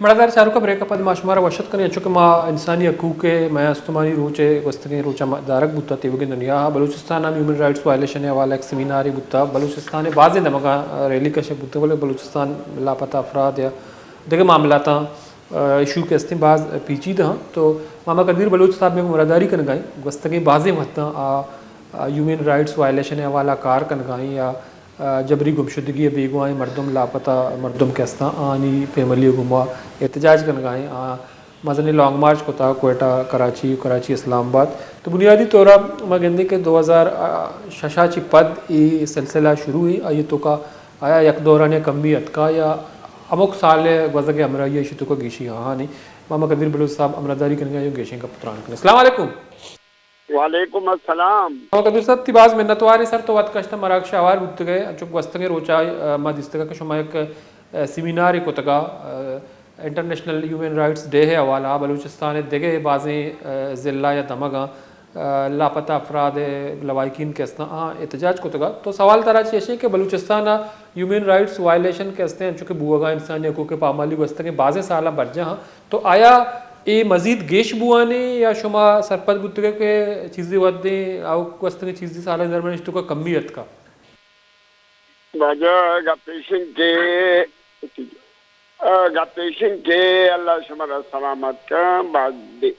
مڑادار چاروکاں، بریک ءَ پد ما شمارا وش اتک کنیں، انچو کہ ما انسانی حقوق ءِ میان استمانی روچ ءِ گوستگیں روچ ءَ ما دارگ بوتگ، تیوگیں دنیا ءَ بلوچستان ءَ ہم ہیومن رائٹس وائلیشن ءِ حوالہ ءَ یک سیمینارے بوتگ۔ بلوچستان ءِ بازیں دمگاں ریلی کشگ بوتگ، بلے بلوچستان لاپتہ افراد یا دگہ معاملاتاں، آ، ایشو کہ استیں باز پیچیدہ ہاں۔ تو ماما قدیر بلوچ صاحب مئے گوں مڑاداری کنگائیں، گوستگیں بازیں وھداں آ، آ، ہیومن رائٹس وائلیشن ءِ حوالہ ءَ کار کنگائیں یا آ، جبری گمشدگی ءَ بیگواہیں مردم، لاپتہ مردم کہ استاں، آنی فیملی ءَ گوں ما احتجاج کنگائیں۔ آ، مزنیں لانگ مارچ کتا کوئٹہ، کراچی، کراچی اسلام آباد۔ تو بنیادی طور ءَ ما گندیں کہ دو ہزار شش ءَ چہ پد اے سلسلہ شروع ایں، آئی توکا آیا یک دورانی کمی اتکا یا ہمک سال ءِ گوزگ ءِ ہمراہی ءَ ایشی توکا گیشی ہاں ہاں نہیں؟ ماما قدیر بلوچ صاحب ہمراہداری کنگا، ایو گیشیں گپ تران کنیں۔ السلام علیکم۔ وعلیکم السلام۔ تو قدیر صاحب، تئی باز منتوار ایں سر، تو وت کشت ءَ مراگش ءَ ہوار بوتگ ئے، انچو گوستگیں روچ ءَ، آ، ما دیستگ کہ شما یک، آ، سیمینارے کتگ ءَ، آ، انٹرنیشنل ہیومن رائٹس ڈے ءِ حوالہ ءَ بلوچستان ءِ دگہ بازیں، آ، ضلع یا دمگاں، آ، لاپتہ افراد ءِ لواحقین کہ استاں آ احتجاج کتگ ءَ۔ تو سوال ترا چہ ایش ایں کہ بلوچستان ءَ ہیومن رائٹس وائلیشن کہ استیں، انچو کہ بوہگاں، انسانی حقوق ءِ پامالی گوستگیں بازیں سالاں برجاہ آں، تو آیا اے مزید گیش بوان ایں یا شما سرپد بوتگ ئے کہ چیزے وھدیں آؤک گوستگیں چیزے سالانی درمیان ءَ ایشی توکا کمی اتکا؟ واجہ، گپ ایش ایں کہ، گپ ایش ایں کہ اللہ شمارا سلامت کن، باز دے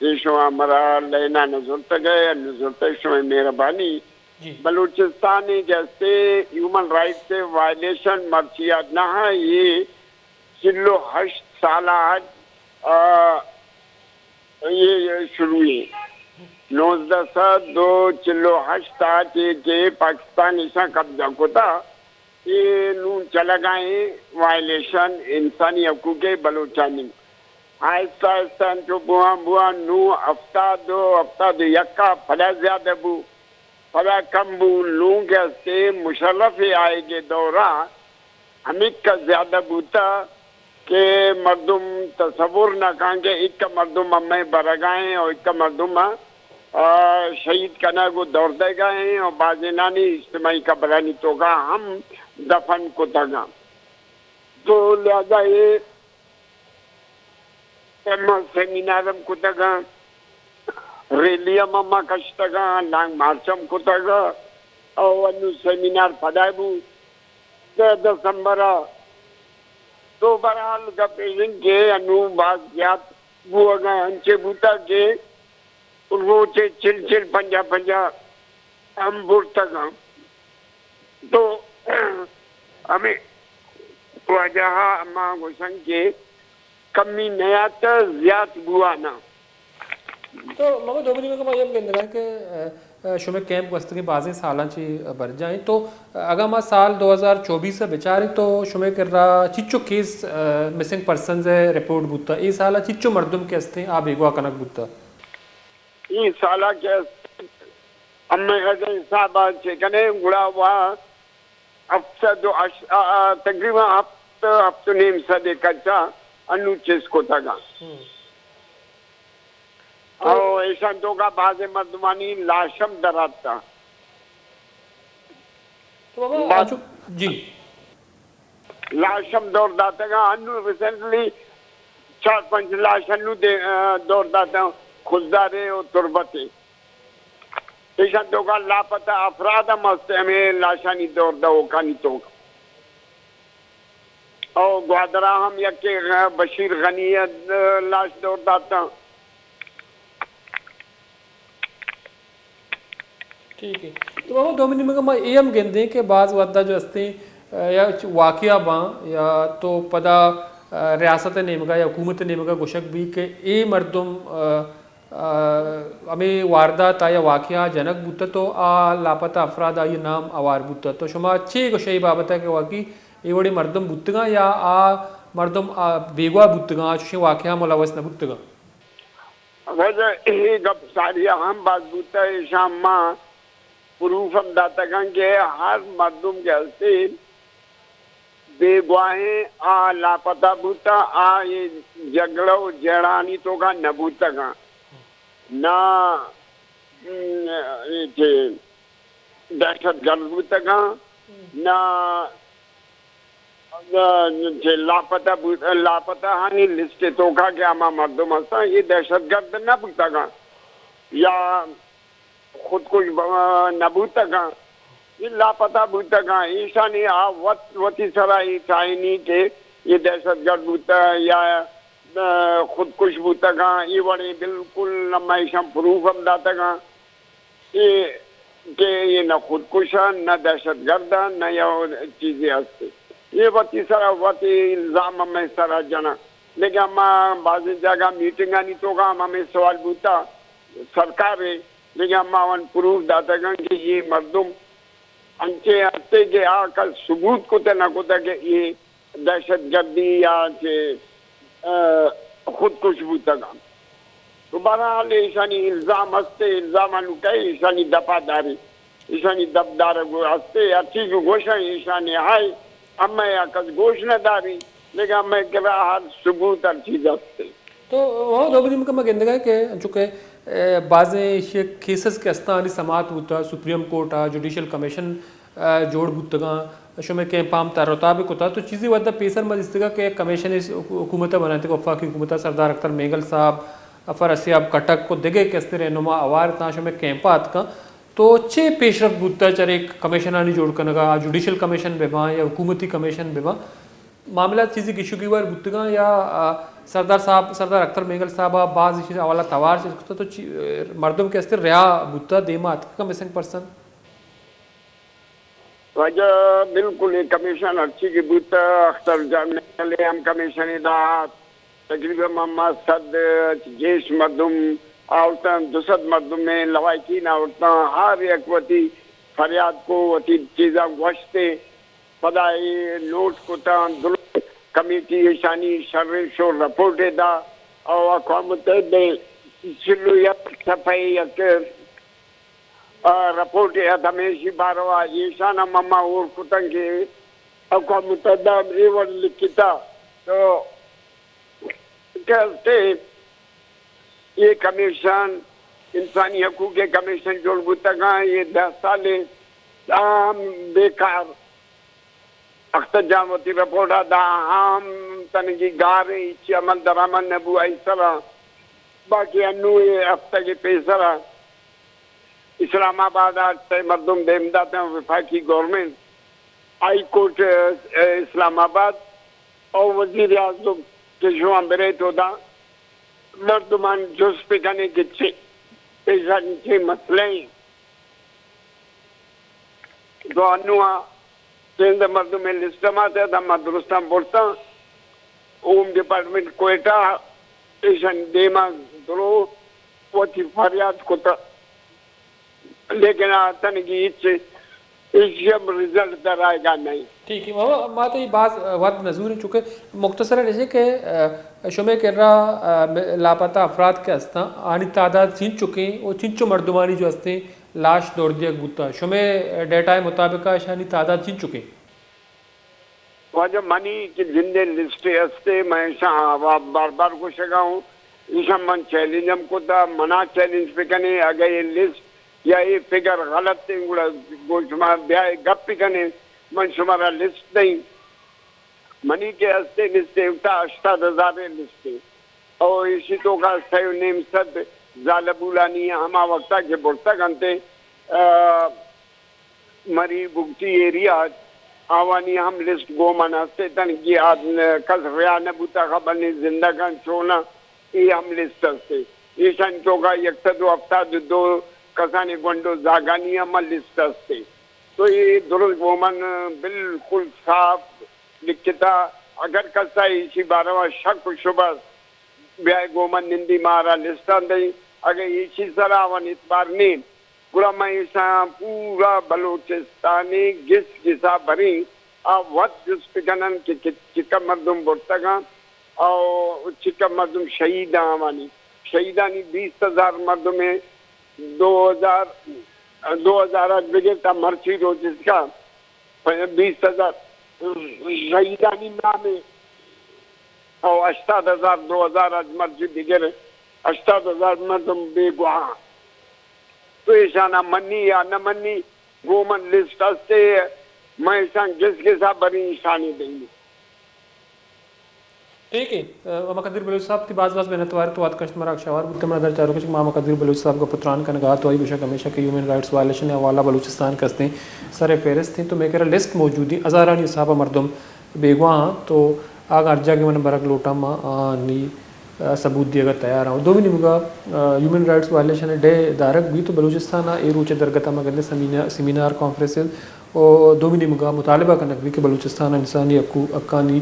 کہ شما مارا لائن ءَ نہ زرتگ ئے، نہ زرتگ، شمئے مہربانی۔ جی۔ بلوچستان ءِ کہ استیں ہیومن رائٹس ءِ وائلیشن مرچی ءَ نہ، اے چل ءُ ہشت سال ءَ، آ، اے شروع ایں۔ نوزدہ سد ءُ چل ءُ ہشت ءَ چہ کہ پاکستان ایشاں قبضہ کتا، اے نوں چلگا ایں وائلیشن انسانی حقوق ءِ بلوچانی۔ آہستہ آہستہ انچو بوان بوان نوں ہفتاد ءُ ہفتاد ءُ یک ءَ پدا زیادہ بو۔ پدا کم بو، نوں کہ استیں مشرف ءِ آئیگ ءِ دور ءَ ہمک ءَ زیادہ بوتہ کہ مردم تصور نہ کن کہ اکہ مردم ہمے برگا ایں اور اکہ مردم، آ، شہید کنگ ءُ دور دیگا ایں اور بازینانی اجتماعی قبرانی توکا ہم دفن کتگاں۔ تو لہذا اے ما سیمینار ہم کتگاں، ریلی ہم ما کشتگاں، لانگ مارچ ہم کتگ، او انوں سیمینار پدا بو دہ دسمبر ءَ۔ تو بہرحال گپ ایش انت کہ انوں باز زیات بوگا انچے بوتگ کہ روچے چل چل پنجاہ پنجاہ ہم برتگاں۔ تو ہمے وجہ ءَ ما گوشن کہ کمی نیات، زیات بوان اَنت۔ تو مگو دومی نیمگ ءَ ما اے ہم گندگ ءَ کہ، آ، آ، شمئے کیمپ گوستگیں بازیں سالاں چہ برجاہ اِنت۔ تو اگاں ما سال دو ہزار چوبیس ءَ بچاریں تو شمئے کرا چنچو کیس، آ، مسنگ پرسنز ءِ رپورٹ بوتگ؟ اے سال ءَ چنچو مردم کہ استیں آ بیگواہ کنگ بوتگ؟ اے سال ءَ کہ است، ہمے حساب ءَ چہ کنیں گڑا وا ہفت سد و اش-، آ، آ، تقریباً ہفت، ہفت و نیم سد ءِ کچ ءَ انوں چست کتگ اَنت۔ ہم۔ تو او ایشاں توکا بازیں مردمانی لاش ہم در آتکا۔ تو بابا، بات آچو-، جی۔ لاش ہم دور داتگ اَنت۔ انوں ریسنٹلی چار پنچ لاش انوں دے-، آ، دور داتگ اَنت، خضدار ءِ و تربت ءِ۔ ایشاں توکا لاپتہ افراد ہم است، ہمے لاشانی دور دئوکانی توکا۔ او گوادر ءَ ہم یکے غ-، بشیر غنی ءِ لاش دور داتگ اَنت۔ ٹھیک ہے۔ تو بابا، دومی نیمگ ءَ ما اے ہم گندیں کہ بعض وھد ءَ جو استیں، آ، یا چ-، واقعہ باں یا تو پدا، آ، ریاست ءِ نیمگ ءَ یا حکومت ءِ نیمگ ءَ گوشگ بی کہ اے مردم، آ، آ، ہمے واردات ءَ یا واقعہ ءَ جنگ بوتہ تو آ لاپتہ افراد ءَ آئی ءِ نام ہوار بوتہ۔ تو شما چے گوشئے اے بابت ءَ کہ واقعی اے وڑیں مردم بوتگاں یا آ مردم آ بیگواہ بوتگاں، آ چوشیں واقعہ ءَ ملوث نہ بوتگاں؟ واجہ، اے گپ ساری ءَ ہم باز بوتہ، ایشاں ما پروف ہم داتگ اَنت کہ ہر مردم کہ ہستیں بیگواہیں آ لاپتہ بوتہ، آ اے جھگڑہ و جیڑہانی توکا نہ بوتگ اَنت، نہ، م، اے چے دہشت گرد بوتگ اَنت، نہ چہ لاپتہ بوت، لاپتہ ہانی لسٹ توکا کہ ہما مردم ہستاں، یہ دہشت گرد نہ بوتگاں یا خودکش ب-، نہ بوتگاں، یہ لاپتہ بوتگاں۔ ایشانی آ وت وتی سرا یہ چاہینی کہ یہ دہشت گرد بوتہ یا، آ، خودکش بوتگاں، یہ وڑیں بالکل نہ، ما ایشاں پروف ہم داتگاں۔ اے کہ اے نہ خودکش انت، نہ دہشت گرد انت، نہ یا چیزے است۔ اے وتی سرا وت اے الزام ہمے سرا جناں۔ لیکن ما بازیں جاگہ میٹنگانی توکا ہم ہمے سوال بوتا سرکار ء، لیکن ما وان پروف داتگاں کہ اے مردم انچیں ہستے کہ آ کس ثبوت کتہ نہ کتہ کہ اے دہشت گردی یا کہ، آ، خودکش بوتگ انت۔ تو بہرحال ایشانی الزام ہستے، الزام انو کئے ایشانی دپا داری، ایشانی دپ دارگ ہستے، ہرچی کہ گوشن ایشانی ہائے، ہمے آ کس گوش نہ داری، لیکن ہمے کرا ہر ثبوت ہر چیز ہستے۔ تو ہو دوبری مکہ ما گندگا کہ انچو کہ، اے، بازیں ایشی کیسز کہ استانی سماعت بوتا، سپریم کورٹ آ، جوڈیشل کمیشن ء جوڑ بوتگاں، شمئے کیمپ ء ہم تر و تاب کتا، تو چیزے وھد ء پیسر ما دیستگا کہ یک کمیشن حکومت ء بنائینتگ، وفاقی حکومت ء سردار اختر مینگل صاحب، افر اسیاب کٹک و دگہ کستیں رہنما ہوار اتاں، شمئے کیمپ ء اتکاں، تو چے پیشرفت بوتہ چرے کمیشنانی جوڑ کنگ ء، جوڈیشل کمیشن بہ باں یا حکومتی کمیشن بہ باں، معاملات چیزے گیشو گیوار بوتگاں یا، آ، سردار صاحب، سردار اختر مینگل صاحب ء باز ایشی حوالہ توار چیز کتا تو چی-، مردم کہ استیں رہا بوتہ دیما اتکگاں مسنگ پرسن؟ واجہ، بالکل اے کمیشن ہرچی کہ بوتہ، اختر جان مینگل ء ہم کمیشن ء دات، تقریباً ما، ما سد گیش مردم آورتاں، دو سد مردم ء لواحقین آورتاں، ہر یک وتی فریاد کو، وتی چیزاں گوشت ء پدا اے نوٹ کتاں، درست کمیٹی ایشانی شریں شور رپورٹ ء دا، او اقوام متحدہ ء چل و یک صفحہ یک آ، رپورٹ ات ہمیشی باروا ایشان ہم ہما ہور کتن کہ اقوام متحدہ ہم اے وڑ لکھتا تو کہ استے اے کمیشن، انسانی حقوق کمیشن جوڑ بوتگاں، اے دہ سال تام بیکار۔ اختر جان وتی رپورٹ ء دا ہم تنگی گار ء ہچی عمل درآمد نہ بو آئی سرا۔ باقی انو اے ہفتگ ء پیسرا اسلام آباد ء سے مردم دیم داتاں وفاقی گورنمنٹ، ہائی کورٹ، ء، اسلام آباد او وزیر اعظم کہ شما برے تو دا مردمان جست بکنے کہ چے پیشن چے مسئلہ ہیں۔ تو انو آ سیزدہ مردم ء لسٹ ء ما اتہ، داں ما درستاں برتاں ہوم ڈپارٹمنٹ کوئٹہ، ایشان دیما درو وتی فریاد کتہ، لیکن آ تنگی ہچ، ہچ ہم رزلٹ در آئیگا نہیں۔ ٹھیک ہے، ما، ما تو یہ باز، آ، وقت نزور ہیں، چونکہ مختصراً ایسے کہ، آ، شمے کرا، آ، لاپتہ افراد کے ہستاں، آنی تعداد چین چکے ہیں، اور چنچو مردمانی جو ہستے ہیں، لاش دور دیگ بوتا۔ شمے ڈیٹا مطابق اشانی تعداد چنچکیں؟ واجہ منی کہ جندے لسٹ استے، من ایشاں بار بار گوشگا ہوں، ایشاں من چیلنج ہم کتا، منا چیلنج بکنے، اگہ یہ لسٹ یا یہ فگر غلط ہیں، گڑا گو شما بیائے گپ بکنے، من شمارا لسٹ دیں۔ منی کہ استے لسٹ ہے، تا ہشتاد ہزار لسٹ ہے۔ او ایشی توکا سئے و نیم سد زالبولانی ہما وقتا کہ برتگ انت، آ، مری بگٹی ایریا آوانی ہم لسٹ گوما نہ استتن کہ آ کس ریا نہ بوتا، خبر نہیں زندگ انت چونا، اے ہم لسٹ استے۔ ایشانی توکا یک سد و ہفتاد و دو کسانی گونڈو زاگانی ہم لسٹ استے۔ تو اے درست گومن بالکل صاف لکھتا۔ اگر کسا ایشی باروا شک و شبہ است، بیائے گومن نندی مارا لسٹان دئی۔ اگہ ایشی سرا آوان اعتبار نین، گڑا من ایشاں پورا بلوچستان گس گسا بریں، آ وت جست بکنن کہ کہ چکا مردم برتگاں او چکا مردم شہیداں آوانی۔ شہیدانی بیست ہزار مردم، دو ہزار، دو ہزار اچ بگر تا مرچی روچ اسکا بیست ہزار شہیدانی نام ہے۔ او ہشتاد ہزار، دو ہزار اچ مرچی بگر ہشتاد ہزار مردم بیگواہ۔ تو ایشانا منی یا نہ منی، گومن لسٹ استے، من ایشان گس گسا بریں ایشانی دیں۔ ٹھیک ہے، ہما قدیر بلوچ صاحب تئی باز باز منتوار، تو وت کشت مراک شوار بوتے، منا در چاروکش ما ہما قدیر بلوچ صاحب کا پتران کنگا تو آئی گوشا کمیشا کہ ہیومن رائٹس وائلیشن حوالہ بلوچستان کستیں سر فہرست ہیں، تو میں کرا لسٹ موجود ہیں، ہزارانی حساب مردم بیگواہ ہاں، تو آگا ہر جاگہ من برگ لوٹاں ما آنی ثبوت دیگا تیار ہاں۔ دومی نیمگا ہیومن رائٹس وائلیشن ڈے دارگ بھی تو بلوچستان اے روچ درگتا ما گندے سیمینار کانفرنسز و دومی نیمگا مطالبہ کنگ بی کہ بلوچستان انسانی حقو-، حقانی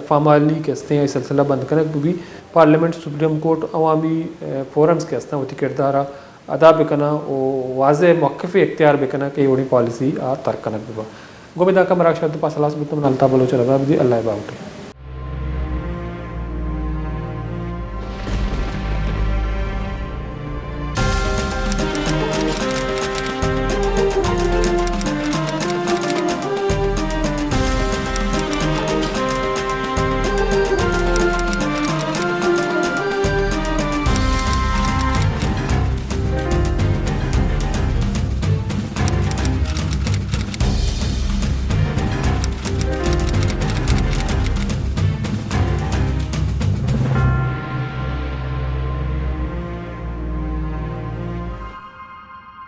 پامالی کہ استیں آئی سلسلہ بند کنگ بی، پارلیمنٹ، سپریم کورٹ، عوامی فورمز کہ استاں وتی کردارا ادا بکناں و واضح موقف اختیار بکناں کہ اے وڑیں پالیسی آ ترک کنگ ببا۔ گومے داکا مراک شاد پاس ہلاس بوتم، الطاف بلوچ رضا بدی، اللہ باوٹے۔